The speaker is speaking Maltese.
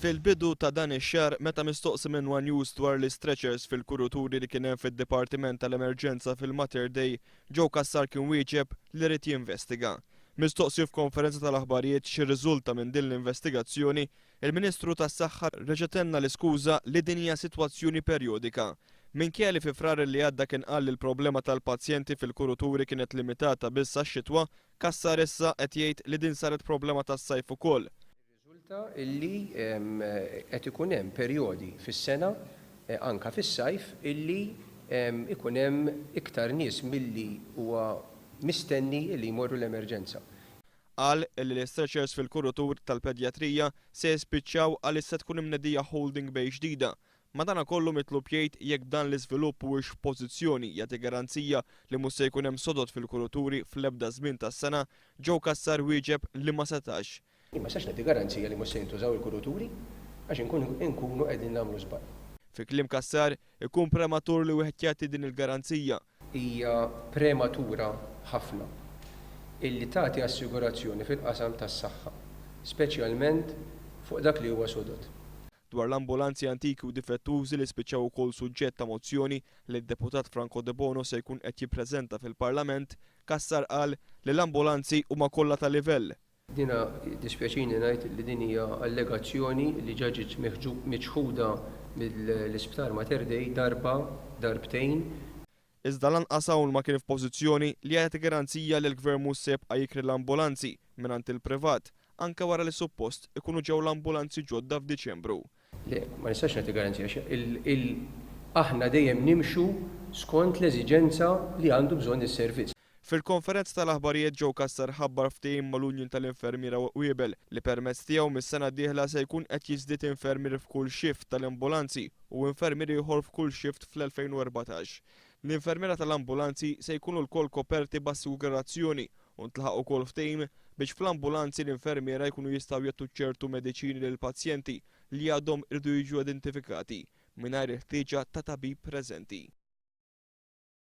Fil-bidu ta' dan ix-xahar, meta mistoqsi minn one News dwar l-istretchers fil-kuruturi li kien hemm fid-Dipartiment tal-Emerġenza fil-Mater Dei, Joe Cassar kien wieġeb li ried jinvestiga. Mistoqsi f'konferenza tal-aħbarijiet x'irriżulta minn din l-investigazzjoni, il-Ministru tas-Saħħa reġa' tenna l-iskuża li din hija sitwazzjoni perjodika. Minkejja li fi Frar li għadda kien qal li l-problema tal-pazjenti fil-kuruturi kienet limitata biss għax-xitwa, Cassar issa qed jgħid li din saret problema tas-sajf ukoll. Irriżulta illi qed ikun hemm perjodi fis-sena, anke fis-sajf, illi ikun hemm iktar nies milli huwa mistenni illi jmorru l-emerġenza. Qal illi l-istretchers fil-kurutur tal-pedjatrija se jispiċċaw għaliex se tkun imnedija holding bay ġdida. Madanakollu mitlub jgħid jekk b'dan l-iżvilupp huwiex f'pożizzjoni jagħti garanzija li mhux se jkun hemm sodod fil-kuruturi fl-ebda żmien tas-sena, Joe Cassar wieġeb li ma setax. Jien ma nistax nagħti garanzija li mhux se jintużaw il-kuruturi għax inkunu inkunu qegħdin nagħmlu żball. Fi kliem Cassar, ikun prematur li wieħed jagħti din il-garanzija. Hija prematura ħafna illi tagħti assigurazzjoni fil-qasam tas-saħħa, speċjalment fuq dak li huwa sodod. Dwar l-ambulanzi antiki u difettużi li spiċċaw ukoll suġġett ta' mozzjoni li d-Deputat Franco Debono se jkun qed jippreżenta fil-Parlament, Cassar qal li l-ambulanzi huma kollha ta' livell. Dina, jiddispjaċini ngħid li din hija allegazzjoni li ġa ġiet miċħuda mill-Isptar Mater Dei darba, darbtejn. Iżda lanqas hawn ma kien f'pożizzjoni li jagħti garanzija li l-Gvern mhux se jibqa' jikri l-ambulanzi mingħand il-privat anke wara li suppost ikunu ġew l-ambulanzi ġodda f'Diċembru. Le, ma nistax nagħti garanzija għax aħna dejjem nimxu skont l-eżiġenza li għandu bżonn is-servizz. Fil-konferenza tal-aħbarijiet Joe Cassar ħabbar ftehim mal-Union tal-Infermiera Wiebel li permezz tiegħu mis-sena d-dieħla se jkun qed jiżdied infermier f'kull shift tal-ambulanzi u infermier ieħor f'kull shift fl-2014. L-infermiera tal-ambulanzi se jkunu lkoll koperti b'assigurazzjoni u ntlaħaq ukoll ftehim biex fl-ambulanzi l-infermiera jkunu jistgħu jagħtu ċertu mediċini lill-pazjenti li għadhom iridu jiġu identifikati mingħajr il-ħtieġa ta' tabib preżenti.